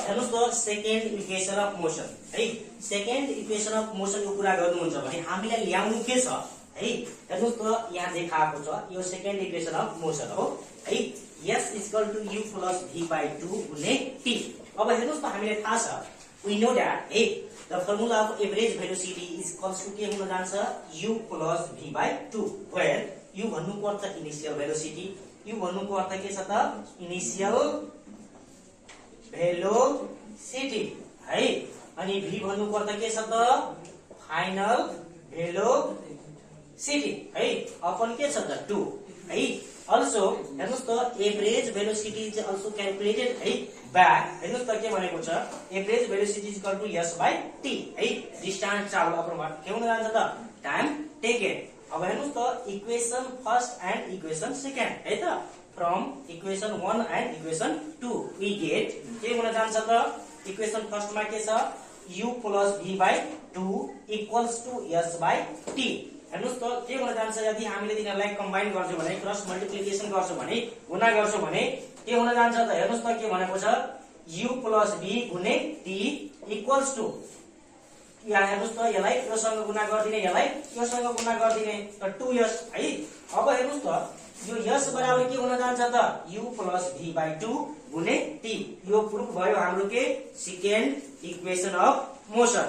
हेर्नुस् त second equation of motion है। सेकेन्ड इक्वेसन अफ मोसन को कुरा गर्नुहुन्छ भने हामीले ल्याउनु के छ है। हेर्नुस् त यहाँ देखाएको छ यो सेकेन्ड इक्वेसन अफ मोसन हो है। s equal to u plus v/2 गुने t। अब हेर्नुस् त हामीले थाहा छ वी नो दैट है the formula of average velocity is equals to के हुन जान्छ u plus v/2 where u भन्नुको अर्थ इनिशियल भेलोसिटी, u भन्नुको अर्थ के छ त इनिशियल भेलोसिटी है। अनि v भन्नुको अर्थ के छ त फाइनल भेलोसिटी है। अपन के छ त 2 है। अल्सो हेर्नुस् त average velocity is also calculated है बाय हेर्नुस् त के भनेको छ average velocity is equal to s/t है। डिस्टेन्स ट्राभल अपर के हुन जान्छ त टाइम टेकन। अब हेर्नुस् त equation first and equation second है त from equation 1 and equation 2 we get के हुन जान्छ त इक्वेसन फर्स्ट मा के छ u plus v/2 equals to s/t। हेर्नुस् त के हुन जान्छ यदि हामीले तिनीहरुलाई कम्बाइन गर्छौं भने क्रस मल्टिप्लिकेसन गर्छौं भने गुणा गर्छौं भने के हुन जान्छ त हेर्नुस् त के भनेको छ u प्लस v गुणे t इक्वल्स टु यहाँ हेर्नुस् त यसलाई योसँग गुणा गर्दिने यसलाई योसँग गुणा गर्दिने त 2s है। अब हेर्नुस् त यो s बराबर के हुन जान्छ त u प्लस v/2 गुणे t। यो प्रुफ भयो हाम्रो के सेकेन्ड इक्वेसन अफ मोसन।